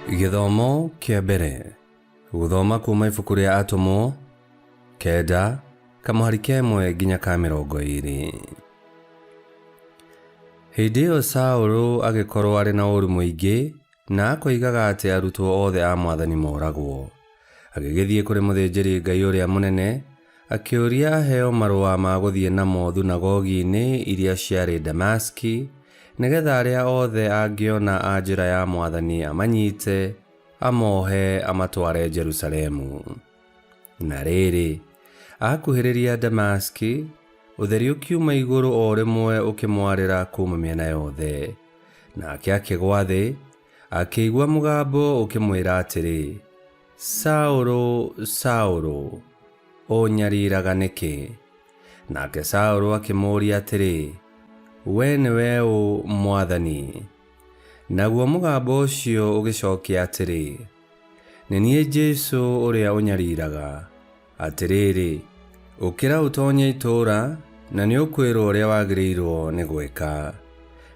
Gĩthomo kĩa mbere gũthoma kuma ibuku rĩa Atũmwo 9 kamũhari ka 1 nginya ka 20. Hĩndĩ ĩyo Saũlũ agĩkorwo arĩ na ũũru mũingĩ na akoigaga atĩ arutwo othe a Mwathani moragwo. Agĩgĩthiĩ kũrĩ mũthĩnjĩri-Ngai ũrĩa mũnene, akĩũria aheo marũa ma gũthiĩ namo thunagogi-inĩ iria ciarĩ Damasiki, nĩ getha arĩa othe angĩona a Njĩra ya Mwathani amanyite, amohe amatware Jerusalemu. Na rĩrĩ, aakuhĩrĩria Damasiki, ũtheri ũkiuma igũrũ o rĩmwe ũkĩmwarĩra kuuma mĩena yothe. Nake akĩgwa thĩ, akĩigua mũgambo ũkĩmwĩra atĩrĩ, Saũlũ, Saũlũ, ũũnyariiraga nĩkĩ? Nake Saũlũ akĩmũũria atĩrĩ, Wee nĩwe ũ, Mwathani? Naguo mũgambo ũcio ũgĩcokia atĩrĩ, Nĩ niĩ Jesũ ũrĩa ũnyariiraga. Atĩrĩrĩ, ũkĩra ũtonye itũũra, na nĩũkwĩrwo ũrĩa wagĩrĩirwo nĩ gwĩka.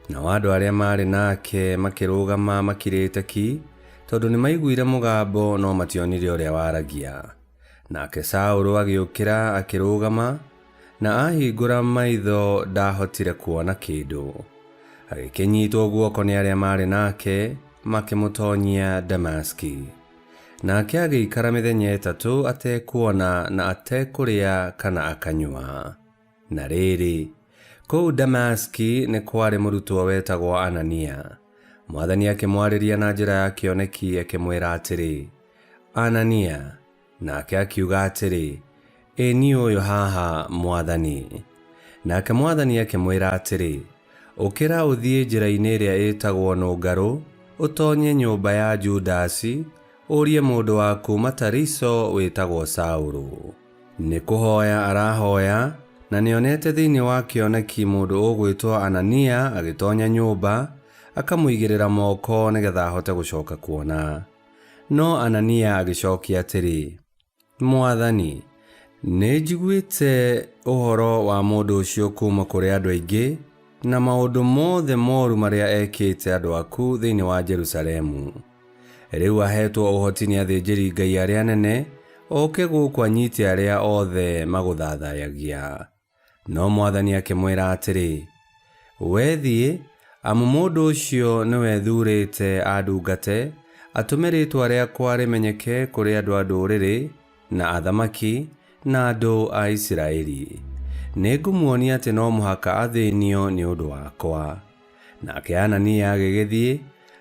Nao andũ arĩa maarĩ nake makĩrũgama makirĩte ki, tondũ nĩmaiguire mũgambo no mationire ũrĩa waragia. Nake Saũlũ agĩũkĩra akĩrũgama, na aahingũra maitho ndaahotire kuona kĩndũ. Agĩkĩnyitwo guoko nĩ arĩa maarĩ nake, makĩmũtonyia Damasiki. Nake agĩikara mĩthenya ĩtatũ atekuona na atekũrĩa kana akanyua. Na rĩrĩ, kũu Damasiki nĩ kwarĩ mũrutwo wetagwo Anania. Mwathani akĩmwarĩria na njĩra ya kĩoneki akĩmwĩra atĩrĩ, Anania! Nake akiuga atĩrĩ, Ĩ niĩ ũyũ haha, Mwathani. Nake Mwathani akĩmwĩra atĩrĩ, Ũkĩra ũthiĩ njĩra-inĩ ĩrĩa ĩtagwo Nũngarũ, ũtonye nyũmba ya Judasi, ũrie mũndũ wa kuuma Tariso wĩtagwo Saũlũ. Nĩ kũhoya arahoya, na nĩonete thĩinĩ wa kĩoneki mũndũ ũgwĩtwo Anania agĩtonya nyũmba, akamũigĩrĩra moko nĩ getha ahote gũcoka kuona. No Anania agĩcokia atĩrĩ, Mwathani, nĩnjiguĩte ũhoro wa mũndũ ũcio kuuma kũrĩ andũ aingĩ, na maũndũ mothe moru marĩa ekĩte andũ aku thĩinĩ wa Jerusalemu. Rĩu aheetwo ũhoti nĩ athĩnjĩri-Ngai arĩa anene oke gũkũ anyite arĩa othe magũthathayagia. No Mwathani akĩmwĩra atĩrĩ, Wee thiĩ, amu mũndũ ũcio nĩwe thuurĩte andungate, atũme rĩĩtwa rĩakwa rĩmenyeke kũrĩ andũ a ndũrĩrĩ, na athamaki, na andũ a Isiraeli. Nĩngũmuonia atĩ no mũhaka athĩnio nĩ ũndũ wakwa. Nake Anania agĩgĩthiĩ,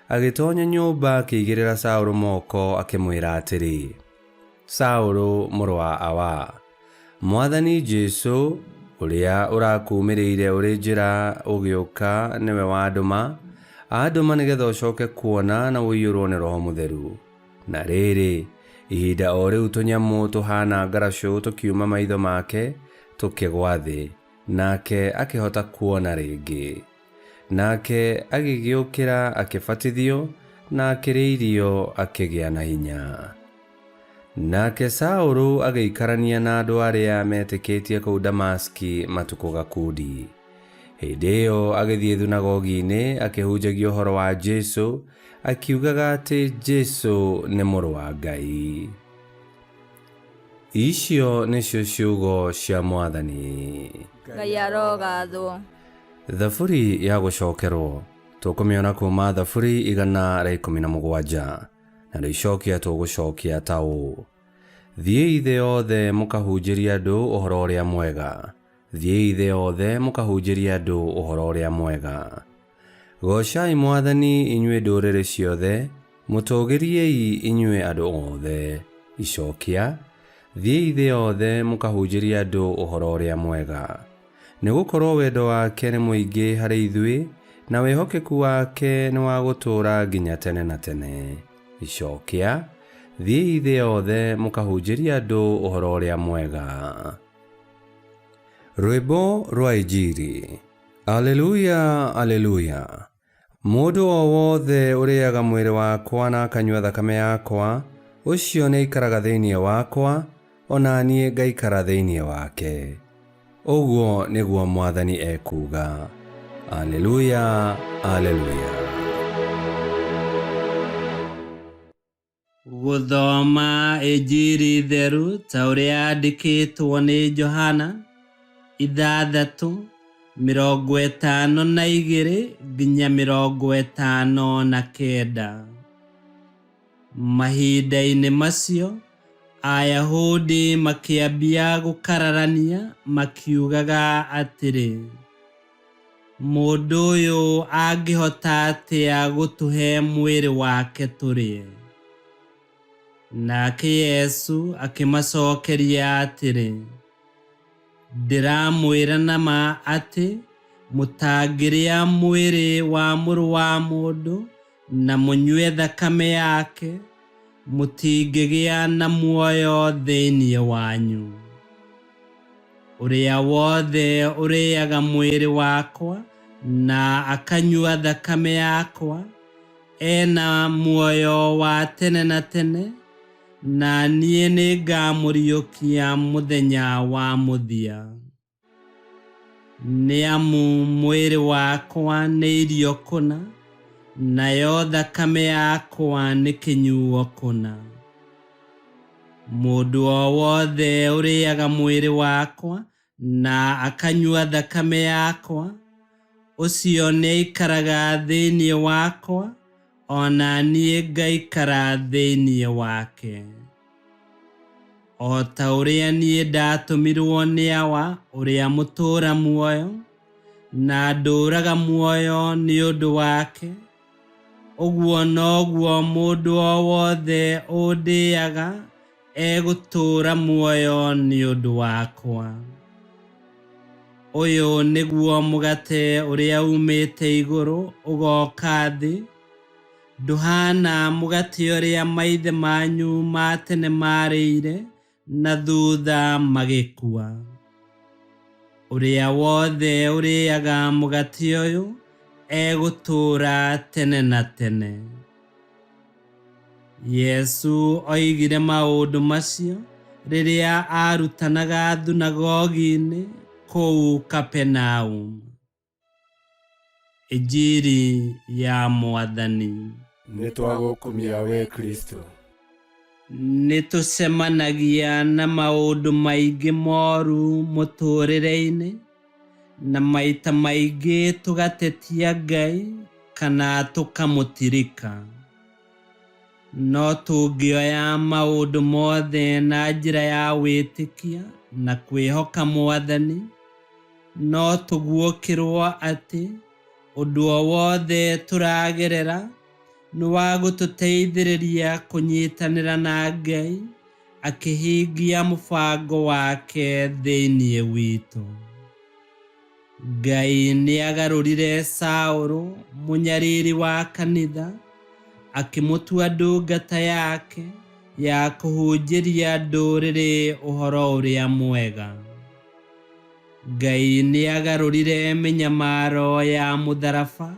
agĩtonya nyũmba akĩigĩrĩra Saũlũ moko akĩmwĩra atĩrĩ, Saũlũ mũrũ wa Awa, Mwathani Jesũ, ũrĩa ũrakuumĩrĩire ũrĩ njĩra ũgĩũka nĩwe wandũma, andũma nĩ getha ũcoke kuona na ũiyũrũo nĩ Roho Mũtheru. Na rĩrĩ, ihinda o rĩu tũnyamũ tũhaana ngaracũ tũkiuma maitho make tũkĩgwa thĩ, nake akĩhota kuona rĩngĩ. Nake agĩgĩũkĩra akĩbatithio, na akĩrĩa irio akĩgĩa na hinya. Nake Saũlũ agĩikarania na andũ arĩa metĩkĩtie kũu Damasiki matukũ gakundi. Hĩndĩ ĩyo agĩthiĩ thunagogi-inĩ akĩhunjagia ũhoro wa Jesũ, akiugaga atĩ Jesũ nĩ Mũrũ wa Ngai. Icio nĩcio ciugo cia Mwathani. Ngai arogathwo. Thaburi ya gũcokerwo tũkũmĩona kuma Thaburi 117 na rĩicokia tũgũcokia ta ũũ: Thiĩi thĩ yothe mũkahunjĩrie andũ ũhoro ũrĩa mwega. Thiĩi thĩ yothe mũkahunjĩrie andũ ũhoro ũrĩa mwega. Goocai Mwathani inyuĩ ndũrĩrĩ ciothe, mũtũũgĩriei inyuĩ andũ othe. Icokia, Thiĩi thĩ yothe mũkahunjĩrie andũ ũhoro ũrĩa mwega. Nĩ gũkorũo wendo wake nĩ mũingĩ harĩ ithuĩ, na wĩhokeku wake nĩ wa gũtũũra nginya tene na tene. Icokia, Thiĩi thĩ yothe mũkahunjĩrie andũ ũhoro ũrĩa mwega. Rwĩmbo rwa Injiri. Aleluya, Aleluya! Mũndũ o wothe ũrĩaga mwĩrĩ wakwa na akanyua thakame yakwa, ũcio nĩaikaraga thĩinĩ wakwa, o na niĩ ngaikara thĩinĩ wake. Ũguo nĩguo Mwathani ekuuga. Aleluya, Aleluya. Gũthoma Injiri theru ta ũrĩa yandĩkĩtwo nĩ Johana 6:52 nginya 59. Mahinda-inĩ macio Ayahudi makĩambia gũkararania makiugaga atĩrĩ, mũndũ ũyũ angĩhota atĩa gũtũhe mwĩrĩ wake tũrĩe? Nake Yesu akĩmacokeria atĩrĩ, ndĩramwĩra na ma atĩ mũtangĩrĩa mwĩrĩ wa Mũrũ wa Mũndũ na mũnyue thakame yake, mũtingĩgĩa na muoyo thĩinĩ wanyu. Ũrĩa wothe ũrĩaga mwĩrĩ wakwa na akanyua thakame yakwa ena muoyo wa tene na tene, na niĩ nĩngamũriũkia mũthenya wa mũthia. Nĩ amu mwĩrĩ wakwa nĩ irio kũna, nayo thakame yakwa nĩ kĩnyuo kũna. Mũndũ o wothe ũrĩaga mwĩrĩ wakwa na akanyua thakame yakwa, ũcio nĩaikaraga thĩinĩ wakwa, o na niĩ ngaikara thĩinĩ wake. O ta ũrĩa niĩ ndatũmirwo nĩ Awa ũrĩa mũtũũra muoyo, na ndũũraga muoyo nĩ ũndũ wake, ũguo noguo mũndũ o wothe ũndĩaga egũtũũra muoyo nĩ ũndũ wakwa. Ũyũ nĩguo mũgate ũrĩa umĩte igũrũ ũgoka thĩ, ndũhana mũgate ũrĩa maithe manyu ma tene marĩire na thutha magĩkua. Ũrĩa wothe ũrĩaga mũgate ũyũ egũtũũra tene na tene. Yesu oigire maũndũ macio rĩrĩa aarutanaga thunagogi-inĩ kũu Kapenaum. Injiri ya Mwathani. Nĩtwagũkumia we Kristo. Nĩtũcemanagia na maũndũ maingĩ moru mũtũũrĩre-inĩ, na maita maingĩ tũgatetia Ngai kana tũkamũtirika. No tũngĩoya maũndũ mothe na njĩra ya wĩtĩkia na kwĩhoka Mwathani, no tũguũkĩrwo atĩ ũndũ o wothe tũragerera nĩ wa gũtũteithĩrĩria kũnyitanĩra na Ngai akĩhingia mũbango wake thĩinĩ witũ. Ngai nĩagarũrire Saũlũ mũnyariri wa kanitha, akĩmũtua ndungata yake ya kũhunjĩria ndũrĩrĩ ũhoro ũrĩa mwega. Ngai nĩagarũrire mĩnyamaro ya mũtharaba,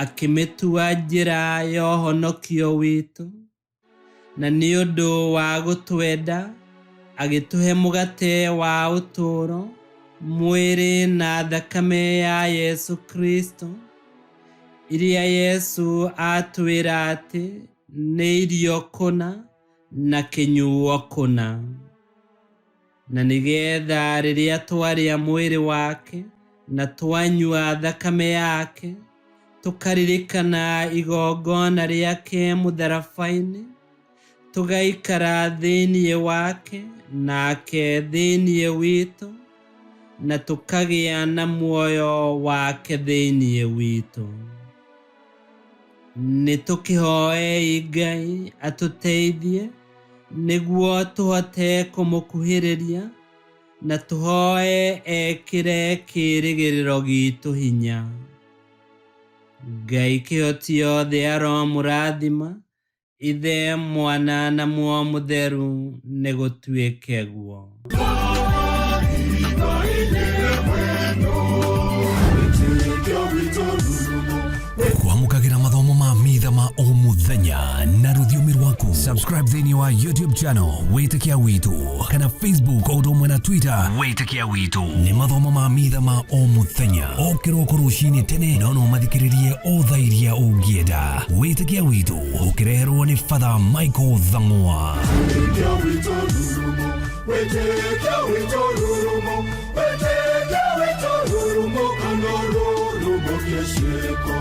akĩmĩtua njĩra ya ũhonokio witũ, na nĩ ũndũ wa gũtwenda agĩtũhe mũgate wa ũtũũro, mwĩrĩ na thakame ya Yesu Kristo, iria Yesu atwĩra atĩ nĩ irio kũna na kĩnyuo kũna. Na nĩgetha rĩrĩa twarĩa mwĩrĩ wake na twanyua thakame yake, tũkaririkana igongona rĩake mũtharaba-inĩ, tũgaikara thĩinĩ wake nake thĩinĩ witũ, na tũkagĩa na muoyo wake thĩinĩ witũ. Nĩtũkĩhoei Ngai atũteithie nĩguo tũhote kũmũkuhĩrĩria na tũhoe ekĩre kĩĩrĩgĩrĩro gitũ hinya. Ngai kĩhoti othe aromũrathima, Ithe, Mwana na Muoyo Mũtheru, nĩgũtuĩke guo. Kwamũkagĩra mathomo ma mitha ma o mũthenya na rũthiomi rwaku. Subscribe thĩinĩ wa YouTube channel Wĩtĩkia Witũ kana Facebook o ũndũ ũmwe na Twitter Wĩtĩkia Witũ. Nĩ mathomo ma mitha ma o mũthenya o kĩroko rũcinĩ tene, no no mathikĩrĩrie o thaa iria ũngĩenda. Wĩtĩkia Witũ ũkĩreherwo nĩ Father Michael Thang'wa. Wĩtĩkia witũ rurumo, wĩtĩkia witũ rurumo, wĩtĩkia witũ rurumo, kana rurumo kĩciko.